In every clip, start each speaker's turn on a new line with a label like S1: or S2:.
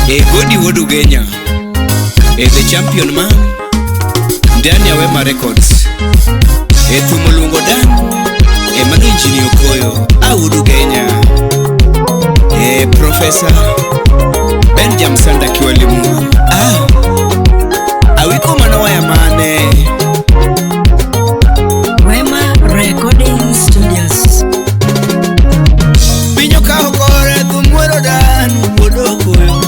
S1: E Godi Wuod Ugenya E The Champion Man ndani ya Wema Records. E thumo luongo Dan e mano Injini Okoyo Awuod Ugenya. E Professor Benjam Sanda Kiwalimu. Ah, awiko mano waya mane.
S2: Wema Recording Studios.
S1: Piny okawo kore thum wero Dan wuod Okoyo.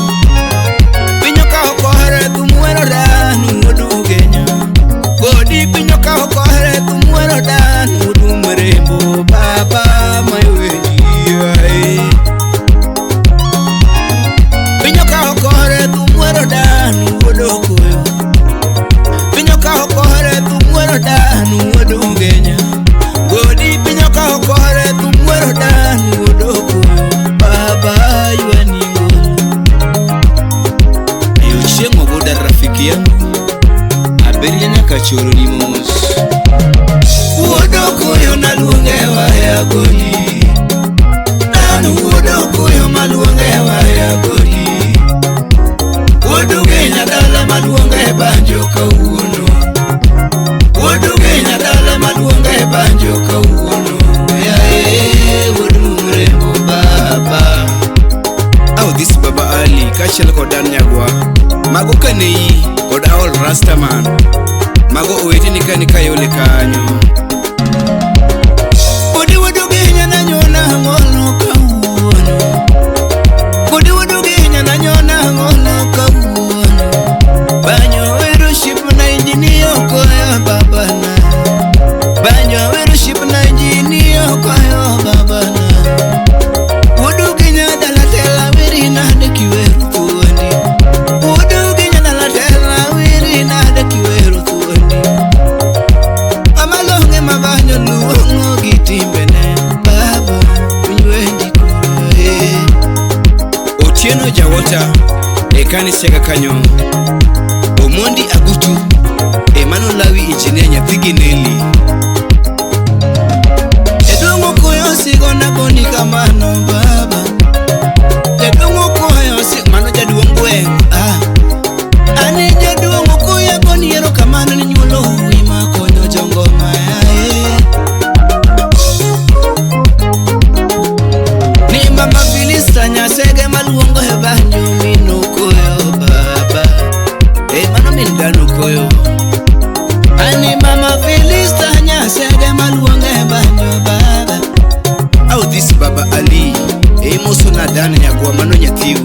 S1: Piny okawo kore thum wero Dan wuod Ugenya. Godi piny okawo kore thum wero Dan wuod Mrembo baba mayoweji ae. Piny okawo kore thum wero Dan wuod Okoyo. Piny okawo kore thum wero Dan wuod Ugenya. Godi piny okawo kore thum wero Dan wuod Okoyo. Baba ywani ngolo. Ayo chieng' ogoda rafiki yangu. Abiria nyaka choro ni mos. Wuod Okoyo naluonge waya godi. Dan wuod Okoyo maluonge waya godi. Wuod Ugenya dala maluonge banjo kawuono. Wuod Ugenya dala maluonge banjo kawuono. Yae wuod Mrembo baba. Oh, this Baba Ali kaachiel kod Dan Nyagwa. Mago kanei kod Aol Rastaman. Mago oweteni kani kayole kanyo. Godi wuod Ugenya nanyona ng'olo kawuono. Godi wuod Ugenya nanyona ng'olo kawuono. Banyo wero ship na injini Okoyo babana. Banyo wero ship na injini Okoyo babana. Wuod Ugenya dala tela weri nade kiweru thuondi. Wuod Ugenya dala tela weri nade kiweru thuondi. Amalonge mabanyo luongo gi timbene baba piny koro e. Otieno Jawota e kanisega kanyo. Omondi Agutu e mano lawi injinia nyathi gi Nelly. Jaduong' Okoyo sigona goni kamano baba. Jaduong' Okoyo si mano jaduong' gweng' ah. Ani jaduong' Okoyo goni erokamano ni nyuolo wuoyi makonyo jongoma yae. Ni mama Filista Nyasege maluongo e banjo min Okoyo baba. E mano min Dan Okoyo. Ani mama Filista Nyasege maluongo e banjo baba. Oh, this Baba Ali e moso na Dan Nyagwa mano nyathiu.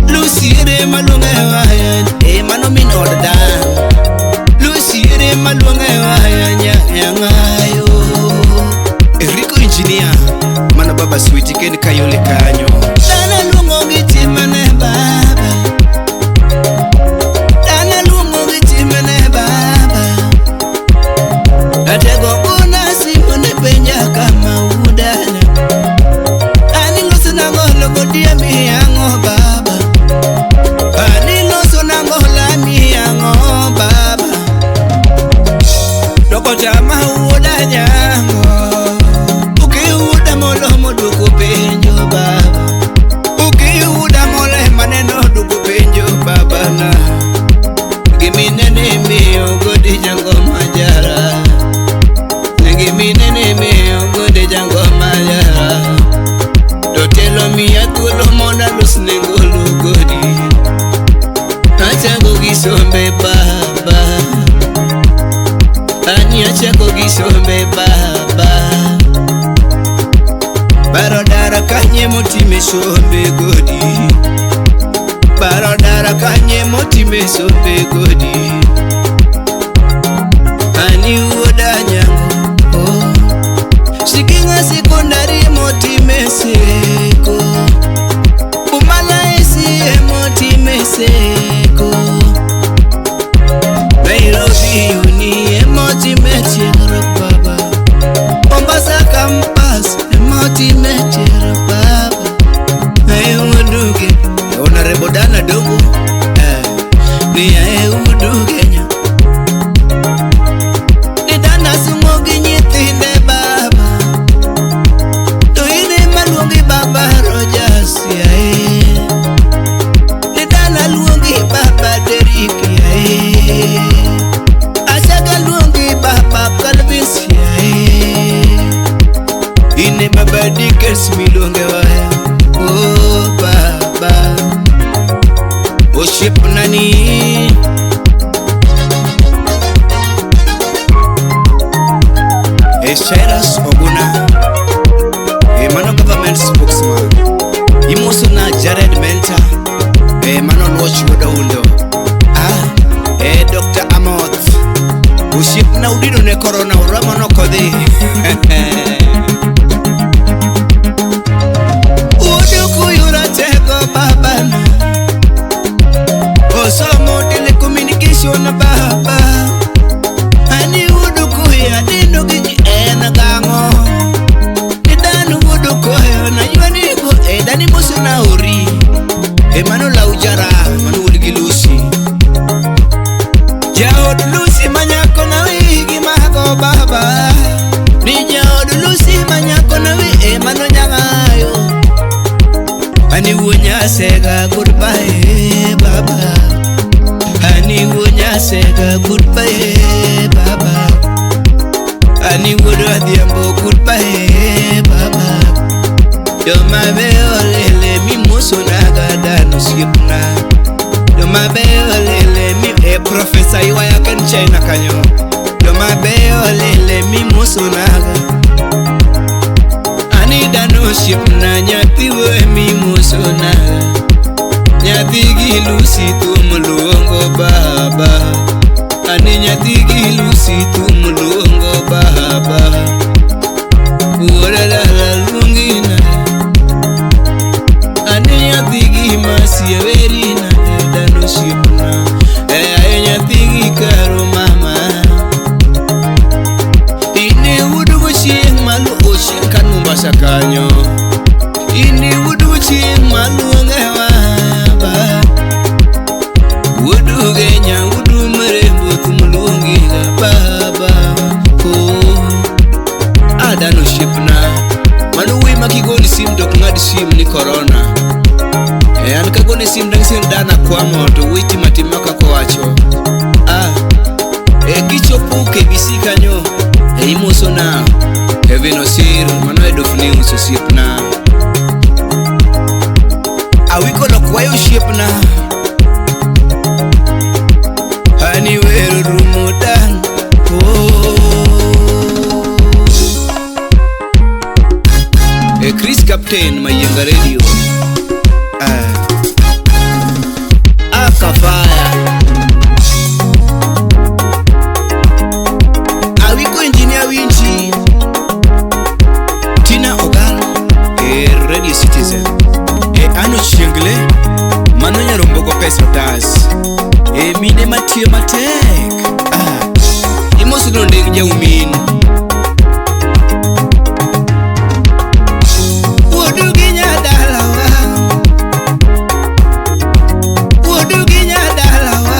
S1: Lucy ere maluongo e waya e mano min od Dan. Lucy ere maluongo e waya nyangayo. Enrico Engineer mano baba Sweet ken kayole kanyo. Dana luongo gi timene baba. Dana luongo gi timene baba. Atego gona simu ne penja kama udana. Ani loso nangolo godi mi ang'o baba. Ani loso nangola mi ang'o baba. Dokota ma wuoda nyango. Ukiuda molomo duoko penjo baba. Ukiuda mole maneno duoko penjo babana. Giminene miyo godi jango majara. Giminene miyo godi jango majara. To telo miya thuolo mondo alos ne ngolo godi. Achako gi sombe baba. Ani achako gi sombe baba. Baro dara kanye motime sombe godi. Baro dara kanye motime sombe godi. Ani wuoda nyango oh. Sikinga sekondari motime seko. Umala esi motime seko. Nairobi uni motime tiegruok baba. Mombasa campus motime tiegruok baba. Euduge Honorable Dana Dogo ni euduge nya. Ni Dana sumo gi nyithinde baba. To in ema luongi baba Rogers yae. Ani baba Dickens miluonge waya. Oh baba osiepna ni Cyrus Oguna mano government spokesman. Imoso na Jared Menta mano Luoch wuod Oundo. Dr. Amoth osiepna udino ne corona uramo nokodhi. Udo tego babana osomo telecommunication baba. Ani udo kuya dino gi en gang'o ni dhano wuodo koyo na ywani go e dani moso na ori e mano laujara mano wuod gi Lucy jaod Lucy manyako na wigi mago baba ni jaod Lucy manyako na wi e mano nyang'ayo. Ani wuo nyasega goodbye baba. Ani wuo nyasega goodbye baba. Ani wuod adhiambo goodbye baba. Joma beyo lele mimoso naga dhano osiepna. Joma beyo lele mi profesa ywaya ken China kanyo. Joma beyo lele mimoso naga. Ani dhano osiepna nyathi we mimoso naga. Nyathi gi Lucy thum luongo baba. Ani nyathi gi Lucy thum luongo baba. Wuora dala luongina. Ani nyathi gi Masi werina dhano osiepna. Aye nyathi gi Karo mama. Ine wuod chieng' malu ochieng' kan Mombasa kanyo. Ine wuod chieng' maluonge baba. Wuod Genya wuod Marembo thum luongiga baba. Oh, adano osiepna mano wuoyi ma kigoni sim to ok ng'ad sim ni corona. An kagone sim dang' sim dana kwamo to wuoyi timo atima kaka owacho. Kichopo KBC kanyo imoso na Kevin Osir mano head of news osiepna. Awiko lokwayo osiepna. Ani wero rumo dan. Chris Captain Mayenga Radio. Akafaya. Awiko Engineer Winchi. Tina Ogal Radio Citizen. Ano Chiengle mano nyarombogo pesa otas. Mine matiyo matek. Imoso nondeg jaumin. Wuodu gi nyadalawa. Wuodu gi nyadalawa.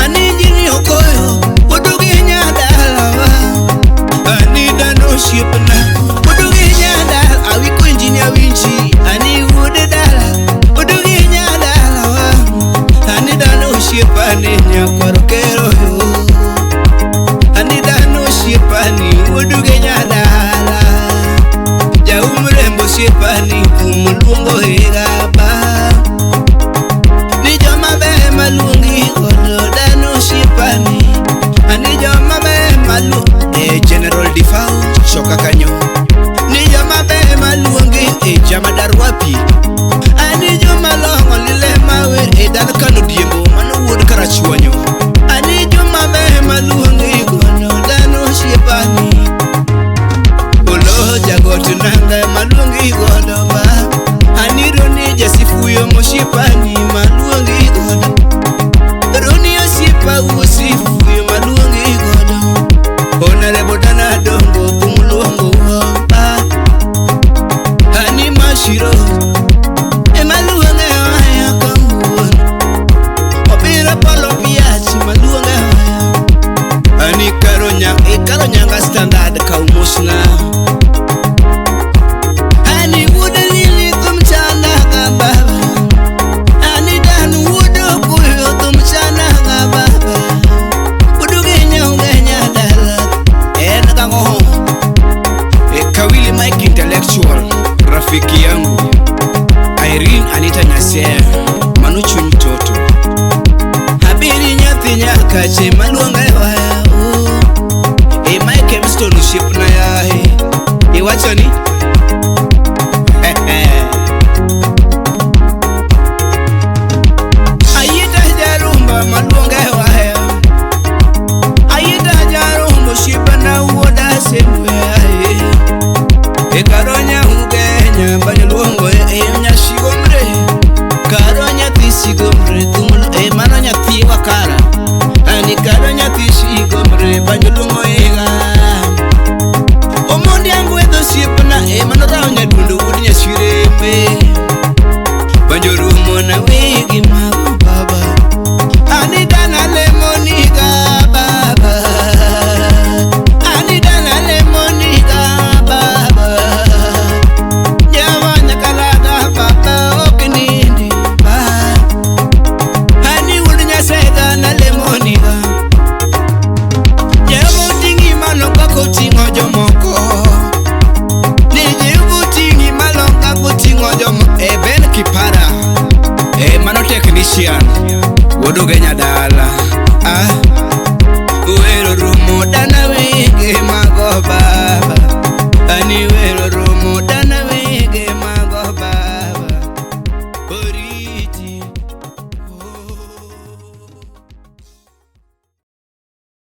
S1: Ani injini okoyo. Wuodu gi nyadalawa. Ani dhano osiepna. Wuodu gi nyadala. Awiko Engineer Winchi. Ani wuod dala. Wuodu gi nyadalawa. Ani dhano osiepani nyakwar kero yo. Ani dhano osiepani wuodu gi nyadala. Jaum rembo osiepani thum luongo hera ba. Ni joma ber maluongi godo dhano osiepani. Ani joma ber malu General Defao choka kanyo. Ni joma ber maluongi jamadar wapi. Ani joma long'o lile mawer dala kano diembo mano wuod Karachuonyo. Ani joma ber maluongi godo dhano osiepani. Olo jagot nanga maluongi godo ba. Ani Roni jasifuyo mosiepani maluongi godo. Roni osiepa usifuyo maluongi godo. Honorable Dana Dongo thum luongo ba. Ani Mashiro emaluonge waya kawuono. Obiro polo piach maluonge waya. Ani Karo Nyanga standard kaumosna. Ani wuod Lili thum chanda ka baba. Rafiki yangu Irene Anita Nyasia, mano chuny toto. Abiri nyathi nyakache maluonga e waya oh. E Mike Hemston osiepna yae. Iwacho ni? Ayita jarumba maluonga e waya. Ayita jarumba osiepna wuoda sembe yae. E karonya ugenya banyaluongo e nyasigomre. Karo nyathi sigomre thumlo e mano nyathi wakara. Ani karo nyathi sigomre banyaluongo ega. Omondi angwedho osiepna e mano rawo nyadundo wuod nyasirembe. Banjo rumo na wigi mago baba. Ani dana lemoniga baba. Ani dana lemoniga baba. Jawa nyakalaga baba ok nindi ba. Ani wuod Nyasega na lemoniga. Jehova oting'i malo kaka oting'o jomoko. Ni Jehova oting'i malo kaka oting'o jomoko. E Ben Kipara. E mano technician. Wuod Ugenya dala. Ah. Wero rumo dana wege mago baba. Ani